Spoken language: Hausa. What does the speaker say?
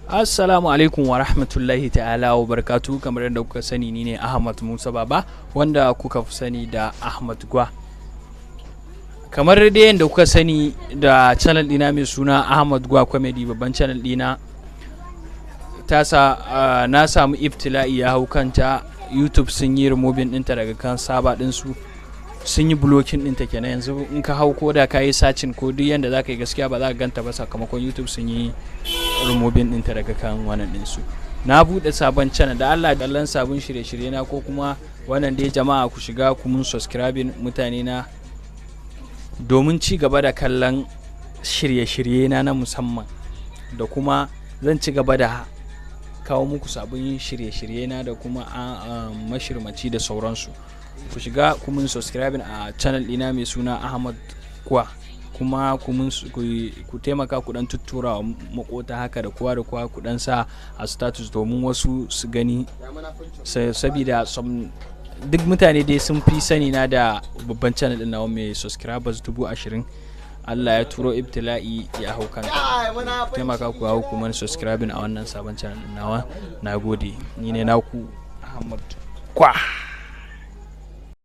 Assalamu alaikum wa rahmatullahi ta'ala wa barakatu. Kamar yadda kuka sani, ni ne Ahmad Musa Baba, wanda kuka fi sani da Ahmad Gwa. Kamar dai yadda kuka sani da channel ɗina mai suna Ahmad Gwa Comedy, babban channel ɗina tasa, na samu ibtila'i ya hau kanta. YouTube sun yi removing ɗinta daga kan server ɗinsu, sun yi blocking ɗinta kenan. Yanzu in ka hau, ko da ka yi searching ko duk yanda za ka yi, gaskiya ba za ka ganta ba, sakamakon YouTube sun yi removing ɗinta daga kan wannan ɗinsu. Na buɗe sabon channel. Da Allah kallon sabon shirye-shirye na ko kuma wannan dai, jama'a, ku shiga ku mun subscribing, mutane na, domin ci gaba da kallon shirye-shirye na na musamman, da kuma zan ci gaba da kawo muku sabon shirye-shirye na da kuma mashirmaci da sauransu. Ku shiga ku mun subscribing a channel ɗina mai suna Ahmad Kwa, kuma ku taimaka ku dan tuttura wa makota haka da kowa da kowa, ku dan sa a status domin wasu su gani, sabida duk mutane dai sun fi sani na da babban channel din nawa mai subscribers 20,000. Allah ya turo ibtila'i ya hau kan. Taimaka ku hau kuma subscribing a wannan sabon channel din nawa. Na gode, ni ne naku Ahmad Kwa.